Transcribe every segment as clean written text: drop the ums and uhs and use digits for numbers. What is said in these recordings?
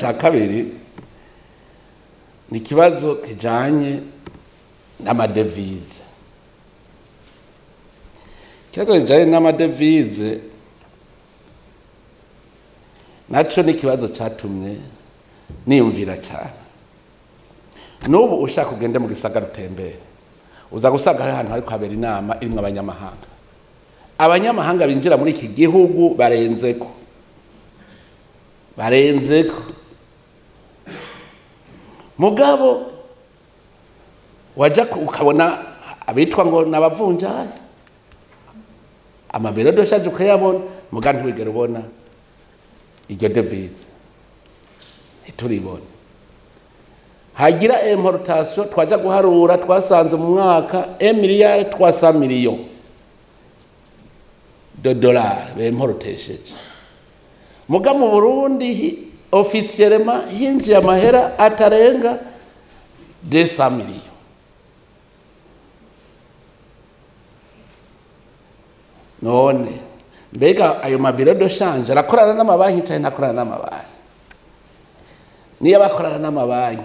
Ikibazo ca kabiri ni ikibazo kijanye n'amadevize. Ikibazo kijanye n'amadevize naco ni ikibazo catumye niyumvira cyane. N'ubu ushaka ugende mu gisagara utembere, uza gusanga hari ahantu hariko habera inama irimwo abanyamahanga. Abanyamahanga binjira muri iki gihugu barenzeko, barenzeko. Mugabo waja ukabona abitwa ngo n'abavunjayi, ama bureaux de change ukayabona, muga ntiwigera ubona iryo devise, ntituribona. Hagira importation, twaja guharura, twasanze mu mwaka 1 milliard 300 millions de dollars bimportesheje. Muga mu Burundi officiellement hinjiye amahera atarenga 200 millions. None mbega ayo ma bureaux de change arakorana n'amabanki cyane ntakorana n'amabanki? Niyo bakorana n'amabanki,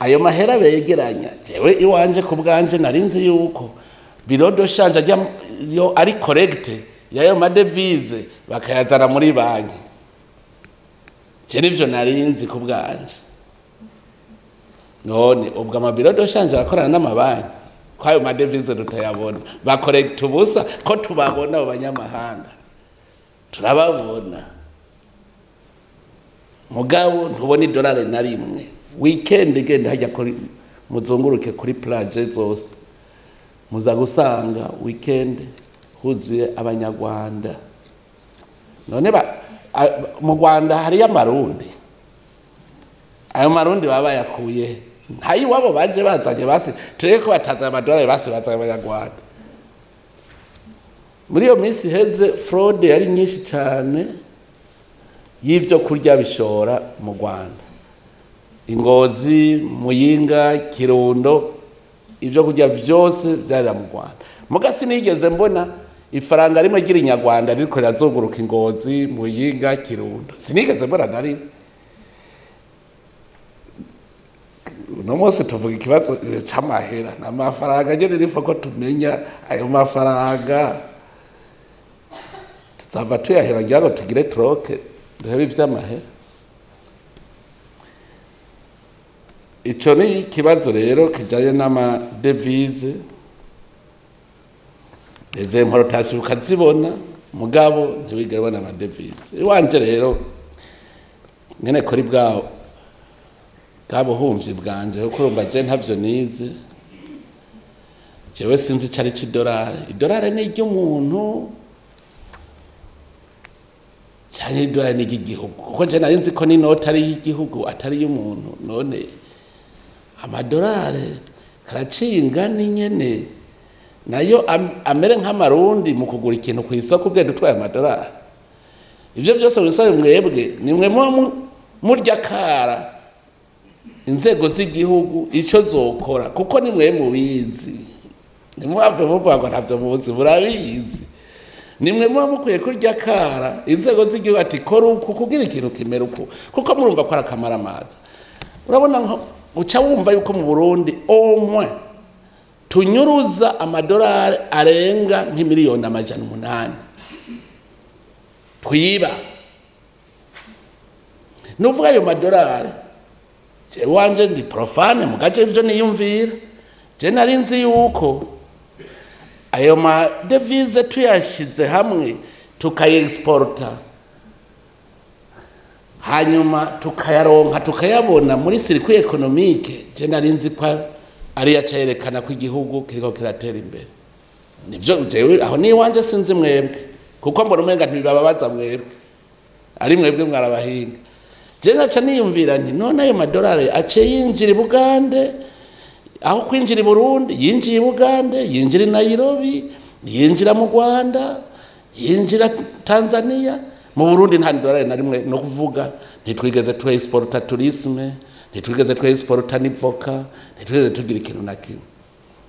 ayo mahera begeranya, jewe iwanje ku bwanje narinzi yuko bureau de change ajya yo ari correct yayo madevise bakayazana muri banki. Je nivyo narinzi ku bwanje. None ubwo ama bureaux de change arakorana n'amabanki, ko ayo madevise tutayabona, bacorrect ubusa ko tubabona abo banyamahanga, turababona, mugabo ntubona idolari na rimwe. Weekend igenda hajya kuri muzunguruke kuri plage zose, muza gusanga weekend huzuye Abanyarwanda. None mu Rwanda hariyo Amarundi, ayo Marundi baba bayakuye ntayo iwabo baje bazanye, basi tureke ko batazanye amadolari, basi bazanye Abanyarwanda. Muri iyo minsi iheze fraude yari nyinshi cyane y'ibyo kurya bishora mu Rwanda, Ingozi, Muyinga, Kirundo, ibyo kurya byose byarira mu Rwanda. Muga sinigeze mbona ifaranga rimwe ry'irinyarwanda ririko rirazunguruka Ingozi, Muyinga, Kirundo, sinigeze mbona na rimwe. Uno munsi tuvuga ikibazo c'amahera n'amafaranga nyene, nifo ko tumenya ayo mafaranga tuzava tuyahera ngira ngo tugire troke duhebe ivy'amahera. Ico ni ikibazo rero kijanye n'amadevise. Les importations ukazibona, mugabo ntiwigera ubona amadevise. Iwanje rero nyene kuri bwaho bwabuhumvyi bwanje, kuko urumva je ntavyo nize, jewe sinzi icari c'idolari. Idolari ni iry'umuntu canke idolari ni iry'igihugu? Kuko je nari nzi ko n'inoti ari iy'igihugu atari iy'umuntu. None amadolari karaciye ingani nyene nayo amere nk'Amarundi mu kugura ikintu kw'isoko ugenda utwaye amadolari? Ivyo vyose bisabe mwebwe nimwe muba murya kara inzego z'igihugu ico zokora, kuko nimwe mubizi. Nimwave muvuga ngo ntavyo muzi, murabizi. Nimwe muba mukwiye kurya kara inzego z'igihugu ati kora uku kugira ikintu kimera uku, kuko murumva ko ari akamaramaza. Urabona nko uca wumva yuko mu Burundi au moins tunyuruza amadolari arenga nk'imiliyoni 800 twiba. Nuvuga ayo madolari, jewe wanje ndi profane mugace ivyo niyumvira, je nari nzi yuko ayo madevise tuyashize hamwe tukayeexporta, hanyuma tukayaronka tukayabona muri circuit économique, je nari nzi ko ari yacayerekana ko igihugu kiriko kiratera imbere. Nivyo jewe aho ni iwanje, sinzi mwebwe, kuko mbona umenga ntibibababaza mwebwe, ari mwebwe mwarabahinga. Je ngaca niyumvira nti none ayo madolari ace yinjira i Bugande, aho kwinjira i Burundi yinjiye i Bugande, yinjira i Nairobi, yinjira mu Rwanda, yinjira Tanzania, mu Burundi nta dolari na rimwe. No kuvuga ntitwigeze tu exporta tourisme, ntitwigeze tu exporta n'ivoka, ntitwigeze tugira ikintu na kimwe.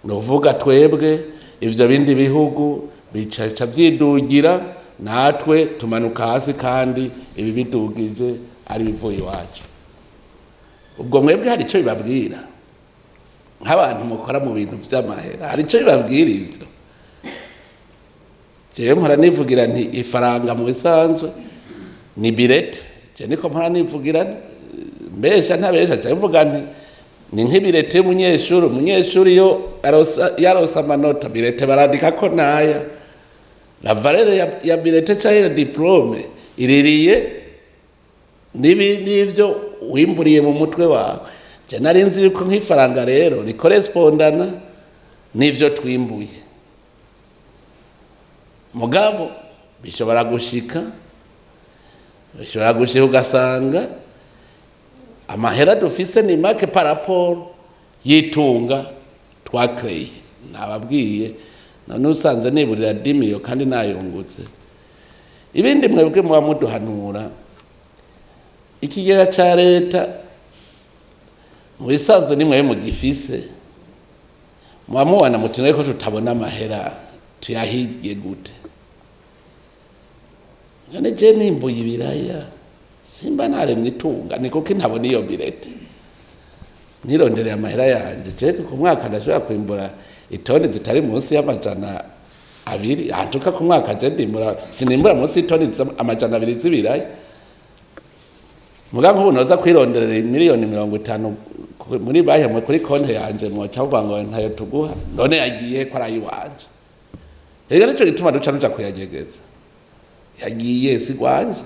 No kuvuga twebwe ivyo bindi bihugu bicaca vyidugira, natwe tumanuka hasi, kandi ibi bidugije ari bivuye iwacu. Ubwo mwebwe hari ico bibabwira nk'abantu mukora mu bintu vy'amahera, hari ico bibabwira ivyo? Jewe mpora nivugira nti ifaranga mu bisanzwe ni bulletin. Je niko mpora nivugira, mbesha ntabesha, je mvuga nti ni nk'i bulletin y'umunyeshuri. Umunyeshuri iyo yaronse amanota, bulletin barandika ko naya la valeur ya bulletin canke ya diplôme iririye n'ivyo wimburiye mu mutwe wawe. Je nari nzi yuko nk'ifaranga rero rikorespondana n'ivyo twimbuye. Mugabo bishobora gushika ugasanga amahera dufise ni make par rapport y'itunga twakreye. Nababwiye, none usanze niburira 10 millions kandi nayungutse. Ibindi mwebwe muba muduhanura, ikigega ca leta mu bisanzwe ni mwe mugifise, muba mubona muti ko tutabona amahera, tuyahiye gute? None je nimbuye ibiraya, simba naremye itunga? Ni kuko ntabona iyo bulletin nirondereye amahera yanje. Je ku mwaka ndashobora kwimbura itoni zitari munsi y'200. Antuka ku mwaka je ndimbura, sinimbura munsi y'itoni 200 z'ibiraya. Muga nk'ubu noza kwironderera 50 miliyoni muri banki, mwe kuri konti yanje mwoca muvuga ngo ntayo tuguha. None yagiye ko arayiwanje? Rero nico gituma duca nuja kuyanyegeza. Yagiye si gwanje.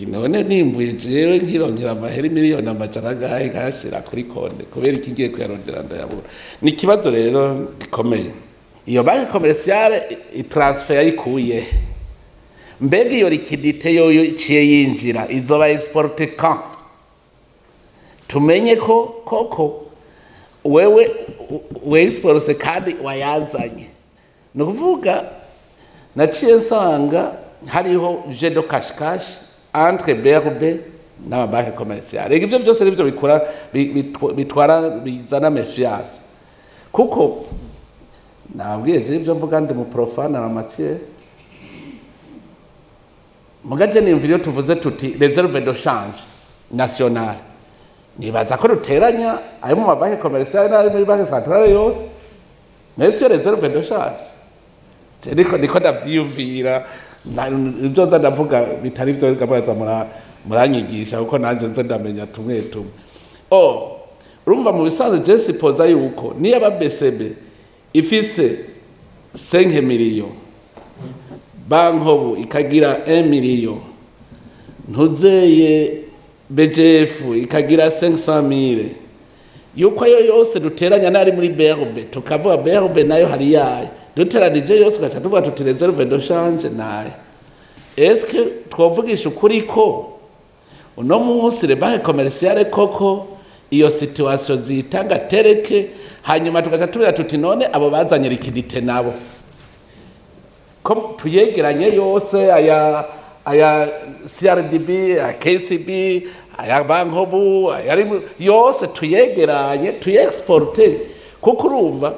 None nimbuye jewe nkirongera amahera 100 angahe nkayashira kuri konti, kubera iki ngiye kuyarondera ndayabura? Ni ikibazo rero gikomeye. Iyo banque commerciale i transfert yayikuye? Mbega iyo liquidité yoyo iciye yinjira izoba exportée quand? Tumenye ko koko wewe we exporte kandi wayazanye. Ni ukuvuga naciye nsanga hariho jeu de cache-cache entre BRB n'amabanki commerciale. Ibyo byose nibyo bikora bitwara bizana méfiance, kuko nabwiye je ibyo mvuga ndi mu profane en matière. Mugaje nimvira iyo tuvuze tuti réserve de change nationale, nibaza ko duteranya ayo mu mabanki commerciale n'ayo muri banque centrale yose, nayo siyo réserve de change? Je niko ndavyiyumvira. Ibyo nza ndavuga bitari byo gabaza muranyigisha, kuko nanje nze ndamenya tumwe tumwe. Oh, urumva mu bisanzwe je suppose yuko niyo aba BCB ifise 5 millions, Bancobu ikagira 1 million, ntuzeye BGF ikagira 500 mille, yuko ayo yose duteranya nari muri BRB, tukavuga BRB nayo hari yayo, duteranije yose ugaca tuvuga tuti réserve de change nayo. Est-ce que twovugisha ukuri ko uno munsi les banques commerciales koko iyo situation zitanga tereke? Hanyuma tugaca tuvuga tuti none abo bazanye liquidité nabo ko tuyegeranye yose, aya CRDB, aya KCB, aya Bancobu, aya yose tuyegeranye, tuyexporte, kuko urumva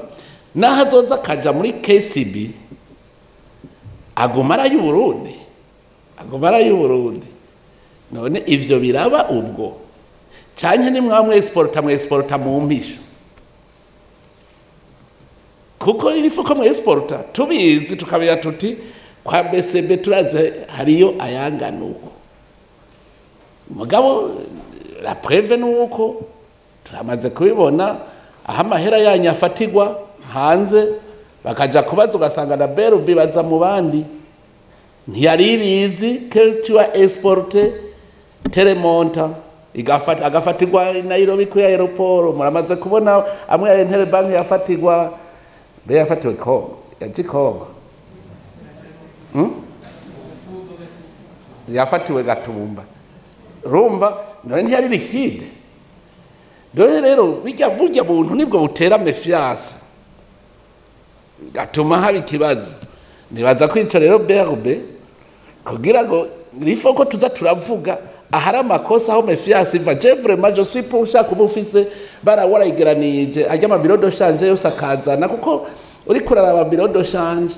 naho azoza akaja muri KCB aguma ari ay'Uburundi, aguma ari ay'Uburundi. None ivyo biraba ubwo canke ni mwamwe exporta, mwe exporta mu mpisho? Kuko iri fuko mwe exporta tubizi, tukamenya tuti kwa BCB turaze hariyo ayangana uko. Mugabo la preuve nuko turamaze kubibona aho amahera yanyu afatirwa hanze, bakaja kubaza ugasanga na BRB baza mu bandi ntiyari ibizi que tu as exporté tel montant, igafata agafatirwa i Nairobi kuri aéroport. Muramaze kubona amwe ya Interbank yafatirwa, mbe yafatiwe Kongo, yaje Kongo, Yafatiwe Gatumba. Rumva none ntiyari liquide? Dore rero bijya burya buntu nibwo butera méfiance, gatuma haba ikibazo. Nibaza ko ico rero BRB kugira ngo rifo ko tuza turavuga ahari amakosa, aho méfiance iva. Je vraiment je suis pour ushaka kuba ufise bara warayigeranije ajya ama bureau de change yose akazana, kuko uriko uraraba bureau de change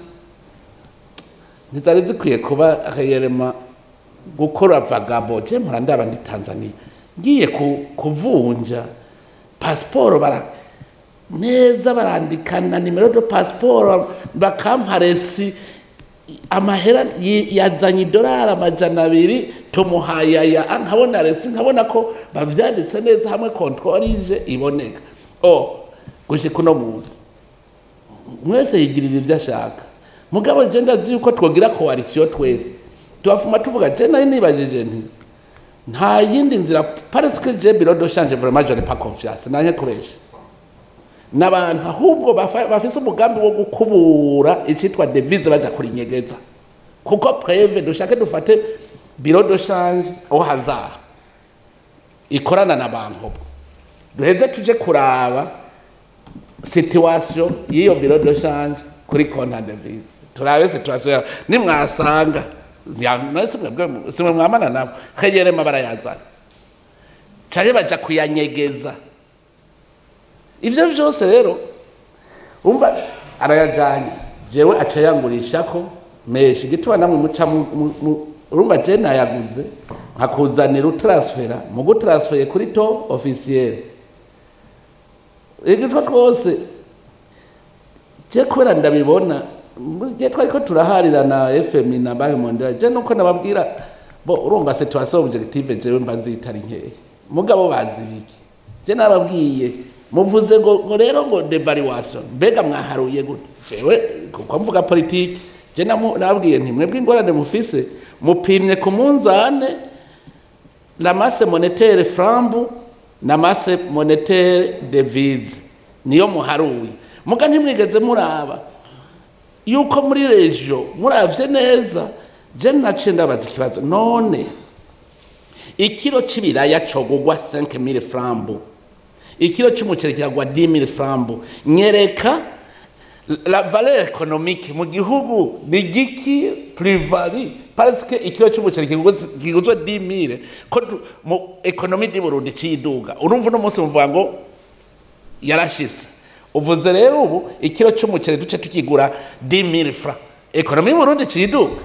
ntizari zikwiye kuba réellement gukora vagabond. Je mpora ndaba ndi Tanzania. Ngiye kuvunja passeport, bara neza barandikana numéro de passeport, bakampa reçu, amahera yazanye idolari 200, tumuhaye aya, nkabona reçu, nkabona ko bavyanditse neza, hamwe contrôle ije iboneka. Oh, gushika uno muzi mwese yigirira ivyo ashaka. Mugabo je ndazi yuko twogira coalition twese, tuwafuma tuvuga. Je nari nibajije nti nta yindi nzira, parce que je bureau de change, vraiment, je n'ai pas confiance nanye kubesha n'abantu, ahubwo bafise umugambi wo gukubura icitwa devise, baja kurinyegeza. Kuko preuve, dushake dufate bureau de change au hasard ikorana na banki, duheze tuje kuraba situation y'iyo bureau de change kuri compte devise, turabe situation yayo. Nimwasanga mwese mwebwe simwe mwamana nabo kegere barayazana canke baja kuyanyegeza. Ivyo vyose rero, umva, arayajanye, jewe aca yangurishako menshi. Gituma namwe muca urumva, je nayaguze nkakuzanira utransfera mu gutransfere kuri taux officiel. Igitwa twose je kubera ndabibona, je twariko turaharira na FMI na Banque mondiale. Je nuko nababwira bo, urumva, situation objective jewe mba nzitari nkeya, mugabo bazi biki. Je nababwiye, muvuze ngo rero ngo dévaluation, mbega mwaharuye gute? Jewe kuko mvuga politique, je nababwiye nti mwebwe ingorane mufise, mupimye ku munzane la masse monétaire franc bu na masse monétaire devise, niyo muharuye. Muga ntimwigeze muraba yuko muri région, muravye neza. Je naciye ndabaza ikibazo: none ikiro c'ibiraya cogugwa 5000 francs bu, ikiro c'umuceri kiragwa 10000 francs bu, nyereka la valeur économique mu gihugu ni giki, plus-value? Parce que ikiro c'umuceri kiguzwe 10000, ko mu économie du Burundi ciduga. Urumva, uno munsi muvuga ngo yarashise. Uvuze rero ubu ikiro c'umuceri duce tukigura 10000 francs, économie y'u Burundi ciduga,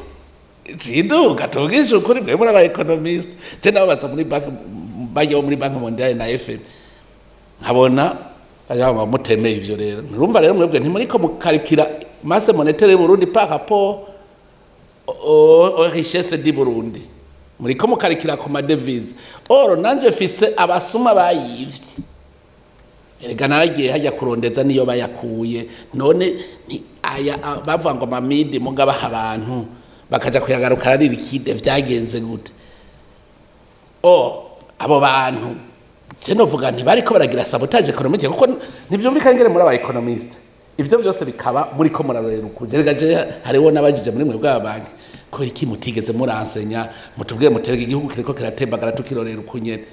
ciduga. Tuvugishe ukuri, mwe muri aba économiste. Je nababaza muri banki, bajya bo muri Banque mondiale na FMI, nkabona ngo mutemeye ivyo. Rero nurumva rero mwebwe ntimuriko mukarikira masse monétaire y'u Burundi par rapport aux richesses du Burundi, muriko mukarikira ku ma devises. Or nanje fise abasuma bayivye. Erega naragiye hajya kurondeza niyo bayakuye. None ni aya bavuga ngo mamidi, mugaba abantu bakaja kuyagaruka ari liquide, vyagenze gute? Oh, abo bantu je novuga nti bariko baragira sabotage économique, kuko ntivyumvikana ngere muri aba économiste ivyo vyose bikaba muriko murarorera ukuje. Erega je hariho n'abajije muri mwe bwa banki ko iki mutigeze muransenya, mutubwire muterega igihugu kiriko kiratembagara tukirorera ukunyene.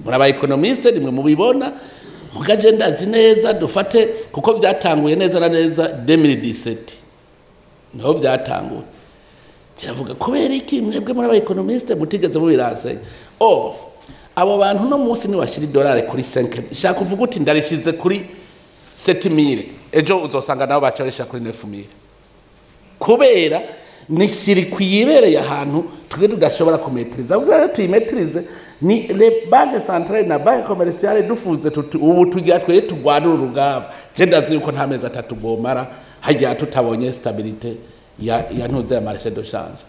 Muri aba économiste nimwe mubibona. Mugaje ndazi neza, dufate kuko vyatanguye neza na neza 2017 niho vyatanguye. Kiravuga kubera iki mwebwe muri aba économiste mutigeze mubiransenya? Oh, abo bantu no munsi ni washira idolari kuri 5, shaka uvuga uti ndarishize kuri 7000, ejo uzosanga nabo baca barishira kuri 9000, kubera ni circuit yibereye ahantu twe tudashobora kumetiriza. Kugira rero tuyimetirize ni les banques centrales na banque commerciale. Dufuze tuti ubu tugira twe turwanira urugamba, je ndazi yuko nta mezi 3 bomara hajya tutabonye stabilité ya ntuze ya marché de change.